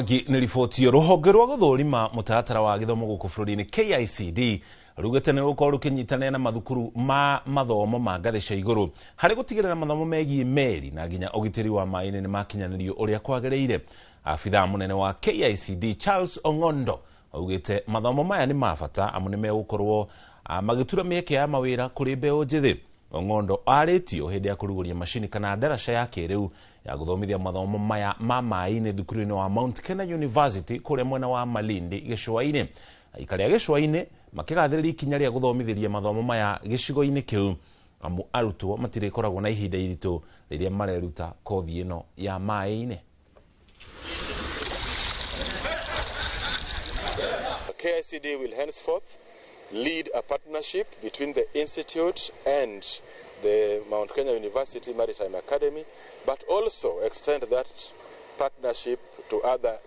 Nĩ riboti rũhonge rwa gũthũrima mũtaratara wa gĩthomo gũkũ bũrũri-inĩ KICD rugĩte nĩ rũgũkorwo rũkĩnyitanĩra na mathukuru ma mathomo ma ngathĩ cia igũrũ harĩ gũtigĩrĩra mathomo megiĩ meri na nginya ũgitĩri wa maĩ-inĩ nĩ makinyanĩrio ũrĩa kwagĩrĩire. Abithaa mũnene wa KICD Charles Ong'ondo augĩte mathomo maya nĩ ma bata amu nĩ megũkorwo magĩtura mĩeke ya mawĩra kũrĩ mbeũ njĩthĩ. Ong'ondo arĩtio hĩndĩ ya kũrugũria macini kana ndaraca ya kĩrĩu ya gũthomithia mathomo maya ma maĩ-inĩ thukuru-inĩ wa Mount Kenya University kũrĩa mwena wa Malindi gĩcũa-inĩ. Aikari a gĩcũa-inĩ makĩgathĩrĩria ikinya rĩa gũthomithĩria mathomo maya gĩcigo-inĩ kĩu amu arutwo matirĩkoragwo na ihinda iritũ rĩrĩa mareruta kothi ĩno ya maĩ-inĩ. KICD will henceforth lead a partnership between the Institute and the Mount Kenya University Maritime Academy, but also extend that partnership to other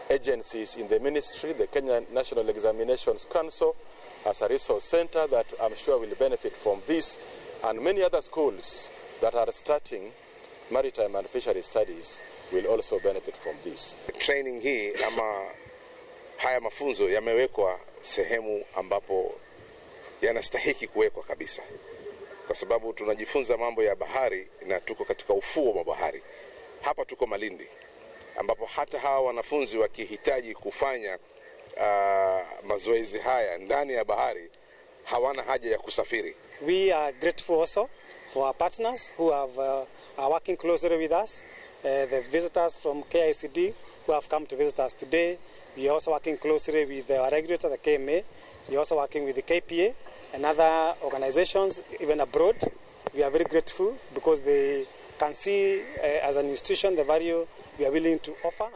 agencies in the ministry, the Kenya National Examinations Council, as a resource center that I'm sure will benefit from this, and many other schools that are starting maritime and fishery studies will also benefit from this. Training hii ama haya mafunzo yamewekwa sehemu ambapo yanastahiki kuwekwa kabisa, kwa sababu tunajifunza mambo ya bahari na tuko katika ufuo wa bahari. Hapa tuko Malindi, ambapo hata hawa wanafunzi wakihitaji kufanya mazoezi haya ndani ya bahari hawana haja ya kusafiri. We are grateful also for our partners who are working closely with us, the visitors from KICD who have come to visit us today. We are also working closely with our regulator, the KMA. We are also working with the KPA and other organizations, even abroad. We are very grateful because they can see as an institution the value we are willing to offer.